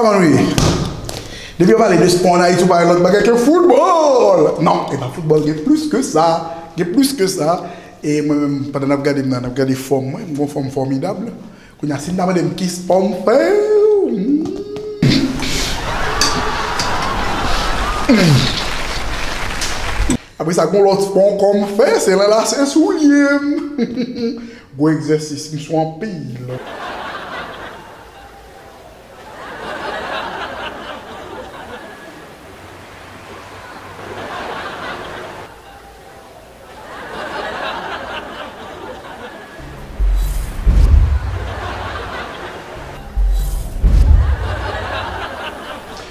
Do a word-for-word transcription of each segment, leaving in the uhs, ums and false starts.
Anyway, depi yo pale de spò an Ayiti, ou pale lòt bagay ke foutbòl. Non, e pa foutbòl, gen plis ke sa. Gen plis ke sa. E mwen menm, pandan n ap gade m nan, n ap gade fòm mwen, m gon fòm fòmidab. Kounye a, si n ta mande m ki spò m fè, hmm. Apre sa, gon lòt spò ankò m fè, se lanlase soulye m. Gwo egzèsis, m sou anpil.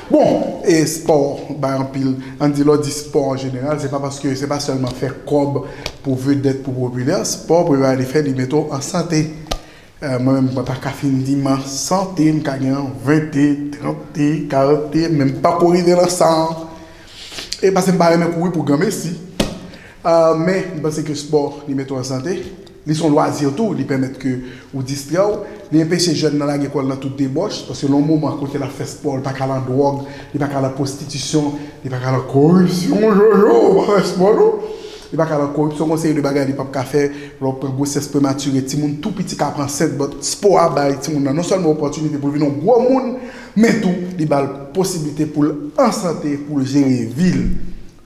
Bon, e spò bay anpil, ann di lè w di spò an jeneral, se pa paske, se pa sèlman fè kòb pou vedèt, pou popilè, spò, premye bagay li fè, li mete w an sante. Eh, mwen menm, mwen pa ka fin di m an sante, m ka gen ven te, trant te, karant te, men m pako rive nan san. E paske m pa renmen kouri pou granmesi. Ah, men, m panse ke spò, li mete w an sante. Li se yon lwazi tou, li pèmèt ke ou distrè w. Li anpeche jèn nan lage kò l nan tout debòch, paske nan yon moman kote l ap fè spò, li pa ka nan dwòg, li pa ka nan pwostitisyon, li pa ka nan koripsyon, jojo, ou pa fè spò non. Li pa ka nan koripsyon, gon seri de bagay li p ap ka fè. Lè w pran gwosès prematire, timoun tou piti ka pran ansent, but spò a bay timoun nan non sèlman opòtinite pou l vin yon gwo moun, men tou, li ba l posiblite pou l an sante, pou l jere vi l.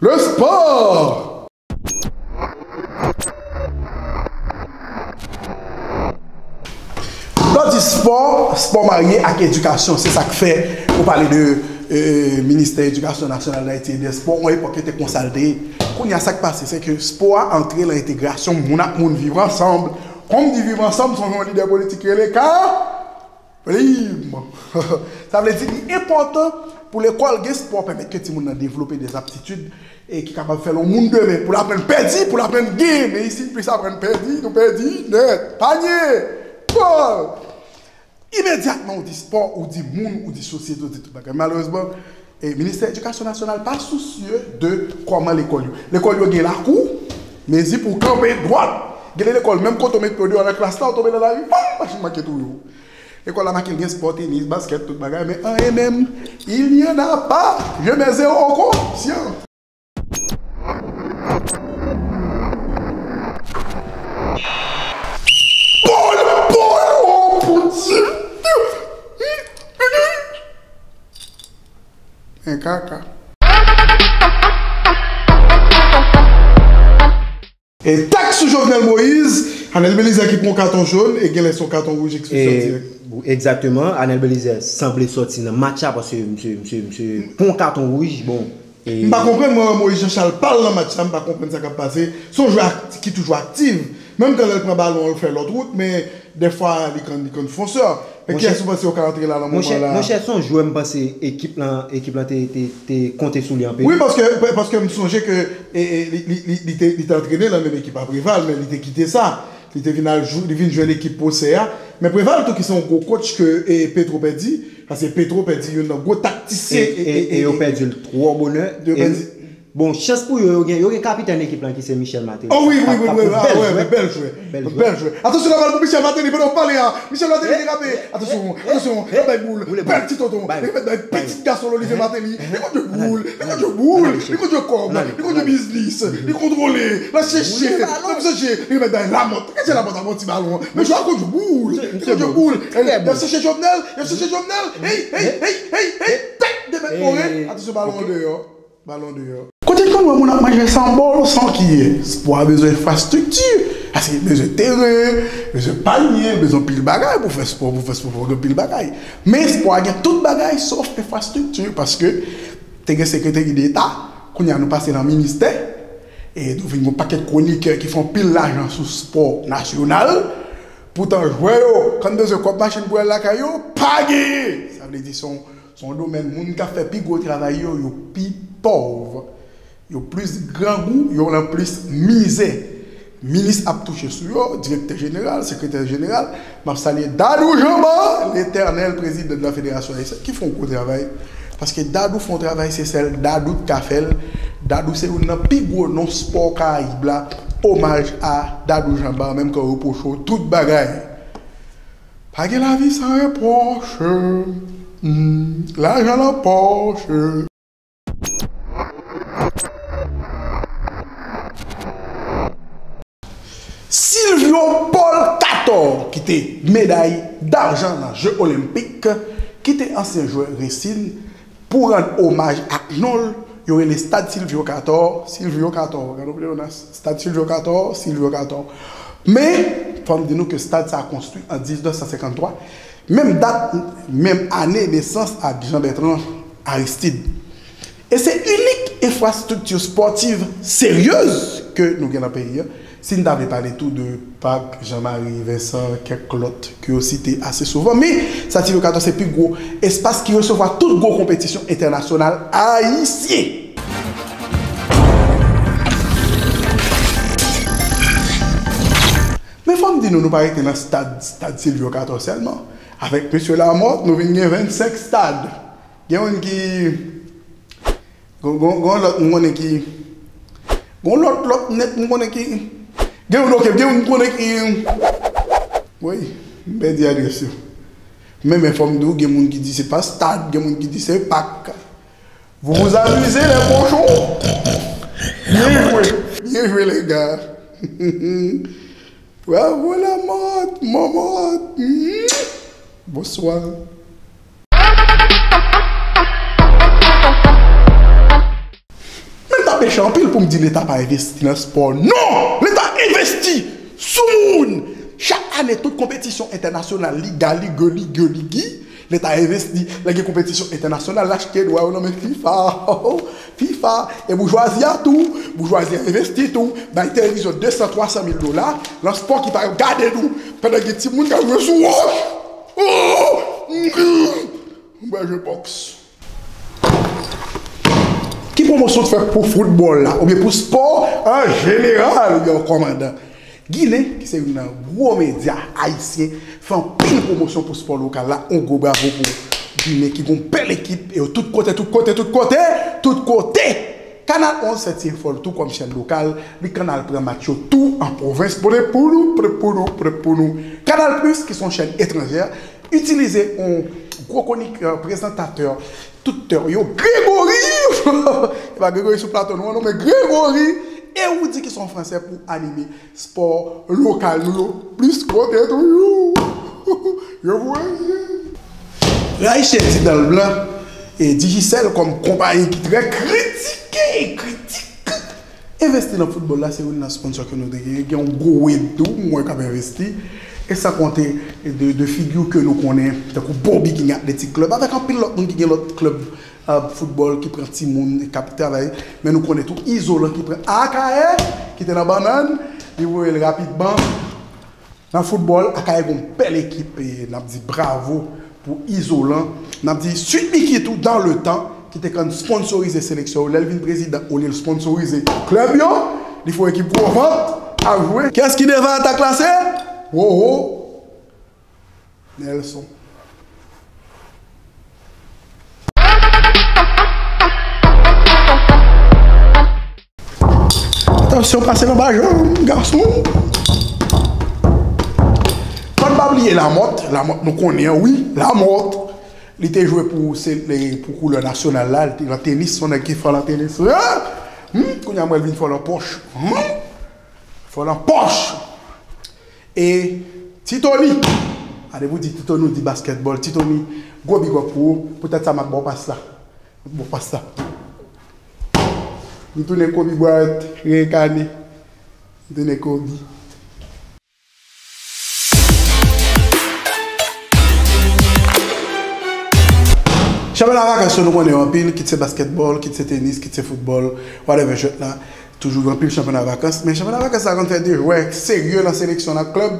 Le sport! Lè w di spò, spò marye ak edikasyon, se sa k fè ou pale de, eh, Ministè Edikasyon Nasyonal d Ayiti e dè Spò, yon epòk yo te konsa l te ye. Kounye a, sa k pase, se ke spò a antre nan entegrasyon moun ak moun, viv ansanm. Kòm di viv ansanm, sonje yon lidè politik ki rele Ka-, Lim. Sa vle di li enpòtan pou lekòl gen spò, pèmèt ke timoun nan devlope de aptitid e ki kapab fè l yon moun demen, pou l aprann pèdi, pou l aprann genyen. Men isit, plis aprann pèdi, nou pèdi nèt. Panye! Gòl! Imedyatman, ou di spò, ou di moun, ou di sosyete, ou di tout bagay. Malerezman, e, Ministè Edikasyon Nasyonal pa sousye de kòman lekòl yo. Lekòl yo gen lakou, mezi pou w kanpe dwat. Gen de lekòl, menm kote w met pye w deyò nan klas la, ou tonbe nan lari, pam, machin manke touye w. Lekòl la make l gen spò, tenis, baskèt, tout bagay, men anyen menm, il n'y en a pas. Je mets zéro au quotient. Gòl, gòl, oh, Bondye! Men kaka. E taks sou Jovenel Moïse, Anel Belizaire ki pran yon katon jòn e genlè se yon katon wouj ekspresyon dirèk. Egzakteman, Anel Belizaire sanble sòti nan match la paske misye, misye, misye pran yon katon wouj, bon. M pa konprann, mwen wè Moïse Jean Charles pa l nan match la, m pa konprann sa k ap pase. Se yon jwè ak-, ki toujou aktif. Menm kan lè l pran balon an, l fè lòt wout, men dèfwa li konn, li konn fonsè. Men kiyès ou panse yo ka antre la nan moman la? Monchè, monchè, se yon jwè m panse ekip lan, ekip lan te, te, te konte sou li anpil. Wi, paske, paske m sonje ke, e, e, li, li, li, li te, li te antrene nan menm ekip a Preval, men li te kite sa. Li te vin al jou-, li vin jwenn ekip Pwosè a. Men Preval tou ki se yon gwo coach ke, e, Petro pèdi, paske Petro pèdi youn nan gwo taktisyen e, e, e, e yo pèdi l twò bonè. Bon, chans pou yo, yo gen, yo gen kapitèn ekip lan ki se Michel Martelly. Oh wi, wi, wi, wi, ah, wè, bèl jwè. Bèl jwè. Atansyon, la bal pou Michel Martelly, pandan w pale a. Michel Martelly ki rape. Atansyon, atansyon, l ap bay boul. Bèl ti tonton. Li mèt bay pitit gason l, Olivier Martelly. Li konn jwe boul, li konn jwe boul, li konn jwe kòb, li konn jwe biznis, li kontwole, l ap chèche, l ap chèche, li mèt bay Lamòt. Gade Lamòt a bon ti balon. Men jwè a konn jwe boul, li konn jwe boul. Y ap chèche Jovenel, y ap chèche Jovenel. Hey, hey, hey, hey, hey, tèt de mèt more. Atansyon, balon an deyò. Balon deyò. Kote k konn wè moun ap manje san bòl, san kiyè? Spò a bezwen enfrastrikti. Paske bezwen teren, bezwen panye, bezwen pil bagay pou fè spò, pou fè spò, fò gen pil bagay. Men spò a gen tout bagay sòf enfrastrikti, paske te gen sekreteri deta, kounye a nou pase nan ministè, e nou vin gen yon pakèt kwonikè ki fè yon pil lajan sou spò nasyonal. Poutan jwè yo, kan bezwen kòb machin pou al lakay yo, pa genyen. Sa vle di se yon Se yon domèn moun k ap fè pi gwo travay yo, yo pi pòv. Yo plis grangou, yo nan plis mizè. Minis ap touche sou yo, direktè jeneral, sekretè jeneral. M ap salye Dadou Jean Bart, letènèl prezidan de la Federasyon Ayisyèn, ki fè yon gwo travay. Paske Dadou fè yon travay Sesèl, Dadou t ka fè l. Dadou se youn nan pi gwo non spò Karayib la. Omaj a Dadou Jean Bart, menm ke yo repwoche w tout bagay. Pa gen lavi san repwòch. Hmm, lajan nan pòch. Silvio Paul Cator, ki te meday dajan nan Je Olenpik, ki te ansyen jwè resin, pou rann omaj ak non l, yo rele Stad Silvio Cator, Silvio Cator, gade w, Leonas, Stad Silvio Cator, Silvio Cator. Men, fò m di nou ke stad sa a konstwi an diznèf san senkanntwa, menm dat, menm ane nesans ak Jean Bertrand Aristide. E se inik enfrastrikti espòtiv seryez ke nou gen nan peyi a. Si n ta vle pale tou de Pak Jean Marie Vincent, kèk lòt ke yo site ase souvan, men Stad Silvio Cator se pi gwo espas ki resevwa tout gwo konpetisyon entènasyonal ayisyen. Men fò m di nou, nou pa rete nan stad, Stad Silvio Cator sèlman. Avèk mesye Lamothe, nou vin gen vennsenk stad. Gen youn ki, gon, gon, gon lòt m konnen ki, gon lòt, lòt nèt m konnen ki, gen youn, ok, gen youn m konnen ki, wi, m pèdi adrès yo. Men, men fò m di w, gen moun ki di se pa stad, gen moun ki di se pak. Vous vous amusez, les cochons? Bien joué, bien joué, les gars. Bravo, Lamothe, Lamothe. Bonsoir. Men m ta peche anpil pou m di Leta pa envesti nan spò. Non! Leta envesti sou moun! Chak ane, tout konpetisyon entènasyonal, liga, lige, lige, ligi, Leta envesti. Lè gen konpetisyon entènasyonal, l achte dwa yo nan men FIFA. FIFA! E boujwazi a tou! Boujwazi a envesti tou! Bay televizyon de san, twa san mil dola nan spò ki pa gade nou! Pandan gen timoun k ap jwe sou wòch! Oh! M pral jwe bòks. Ki pwomosyon w t fè pou foutbòl la, oubyen pou spò an jeneral, yon kòmandan? Ginen, ki se youn nan gwo medya ayisyen, fè anpil pwomosyon pou spò lokal la. Yon gwo bravo pou Ginen ki gon bèl ekip, e yo tout kote, tout kote, tout kote, tout kote! Kanal onz fè ti efò l tou kòm chèn lokal, li konn al pran match yo tou an pwovens, pote pou nou, pote pou nou, pote pou nou. Kanal Plus, ki se yon chèn etranjè, itilize yon gwo konik, euh, prezantatè, tout tè yo, Grégory! E pa Grégory sou plato nou an, non, men Grégory e Roudy ki se yon Fransè pou anime spò lokal nou yo plis kote toujou. Je vous remercie. Raiche di dan l blan e Digicel kòm konpayi ki trè kritike, kritik. Envesti nan foutbòl la, se youn nan sponsò ke nou te genyen. Gen yon gwo wed tou, m wè k ap envesti. E san konte de, de figi ke nou konnen, tankou Bobby King Athletic Club, avèk anpil lòt moun ki gen lòt klèb, euh, foutbòl, ki pran timoun, k ap travay. Men nou konnen tou Izolan ki pran Akayè, ki te nan bannann, li voye l rapidman. Nan foutbòl, Akayè gon bèl ekip, e n ap di bravo pou Izolan. N ap di Sweet Mickey tou, dans le temps, ki te konn sponsorize seleksyon yo. Lè l vin prezidan, olye l sponsorize klèb yo, li fè yon ekip gwo vant ap jwe. Kiyès ki devan atak la? Se Wowo Nelson. Atansyon, pase nan ba janm, gason. Fò n pa bliye Lamothe. Lamothe, nou konnen, wi, Lamothe. Li te jwe pou, se, le, pou koulè nasyonal la, li te nan tenis, se yon nèg ki fò nan tenis. Ah! Hmm, kounye a, m wè l vin fò nan pòch. Hmm? Fò nan pòch. E Ti Tony, a depi w di Ti Tony, w di baskètbòl. Ti Tony, gwo big up pou ou. Poutèt sa, m ap ba w pas la. M ap ba w pas la. M tounen Kobe Bryant reyekane. M tounen Kobe. Chanpyona vakans yo, nou konnen yo anpil, kit se baskètbòl, kit se tenis, kit se foutbòl, whatever jwèt la. Toujou gen anpil chanpyona vakans, men chanpyona vakans la konn fè de jwè serye nan seleksyon, nan klèb,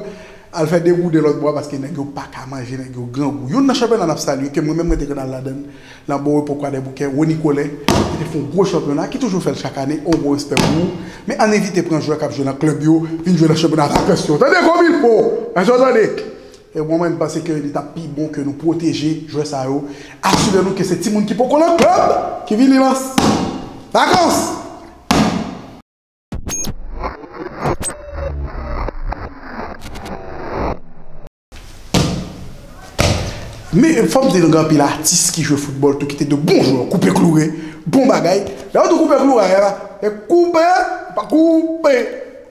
al fè deboude lòt bò a, paske nèg yo pa ka manje, nèg yo grangou. Youn nan chanpyona n ap salye, ke mwen menm mwen te konn al ladan l, nan Bon Repo Kwadèboukè, Rony Colin, ki te fè yon gwo chanpyona, ki toujou fè l chak ane, yon gwo respè pou ou. Men ann evite pran jwè k ap jwe nan klèb yo, vin jwe nan chanpyona vakans yo. Tande kòm il fo! Èske w tande? E mwen, mwen, m panse ke li t ap pi bon ke nou pwoteje jwè sa yo. Asire nou ke se timoun ki poko nan klèb ki vini nan s-, vakans. Men fò m di nou gen anpil atis ki jwe foutbòl tou ki te de bon jwè, koupe kloure, bon bagay. Lè yo di koupe kloure a, e koupe, pa koupe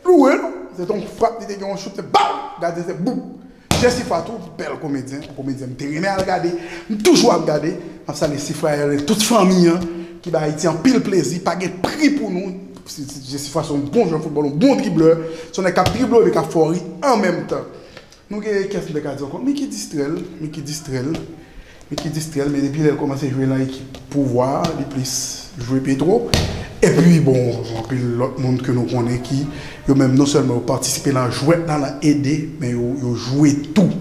kloure non. Se te yon frap li te gen, yon chout, se bam! Gadyen se boum! Jesifwa tou, bèl komedyen, yon komedyen m te renmen al gade, m toujou ap gade. M ap salye Sifrayèl e tout fanmi an ki bay Ayiti anpil plezi, pa gen pri pou nou. Jesifwa se yon bon jwè foutbòl, yon bon driblè, se yon nèg k ap drible epi k ap fè w ri an menm tan. Nou gen kiyès m te ka di ankò? Mickey Distrèl, Mickey Distrèl, Mickey Distrèl, men depi lè l kòmanse jwe nan ekip pouvwa a, li plis jwe Petro. Epi bon, anpil lòt moun ke nou konnen ki yo menm non sèlman yo patisipe nan jwèt la, nan ede, men yo, yo jwe tou.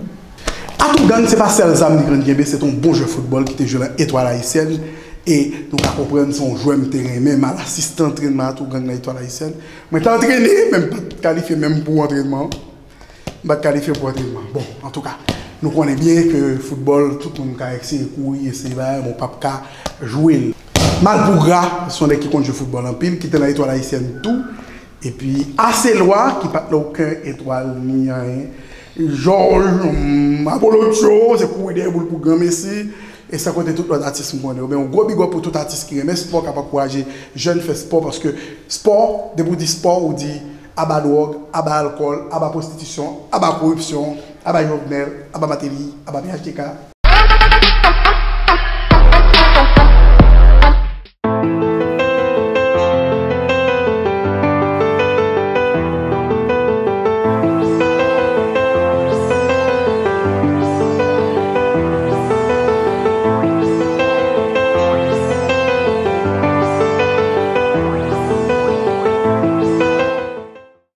Atougang se pa sèl zam li konn kenbe, se te yon bon jwè foutbòl ki te jwe nan Etwal Ayisyèn. E nou ka konprann se yon jwè m te renmen, m al asiste antrènman Atougang nan Etwal Ayisyèn. Mwen te antrene, men m pa t kalifye menm pou antrènman. M pa t kalifye pou antrènman. Bon, antouka, nou konnen byen ke foutbòl, tout moun ka eseye kouri, eseye bagay, men w p ap ka jwe l. Malpougra, se yon nèg ki konn jwe foutbòl anpil, ki te nan Etwal Ayisyèn tou. Epi Aselwa, ki pa t nan okenn etwal ni anyen. Jòj, mm, Apolotcho, se kouri dèyè boul pou granmesi. E san konte tout lòt atis m konnen yo. Men yon gwo big up pou tout atis ki renmen spò, k ap ankouraje jèn fè spò, paske spò, depi w di spò, ou di aba dwòg, aba alkòl, aba pwostitisyon, aba koripsyon, aba Jovenel, aba Martelly, aba P H T K,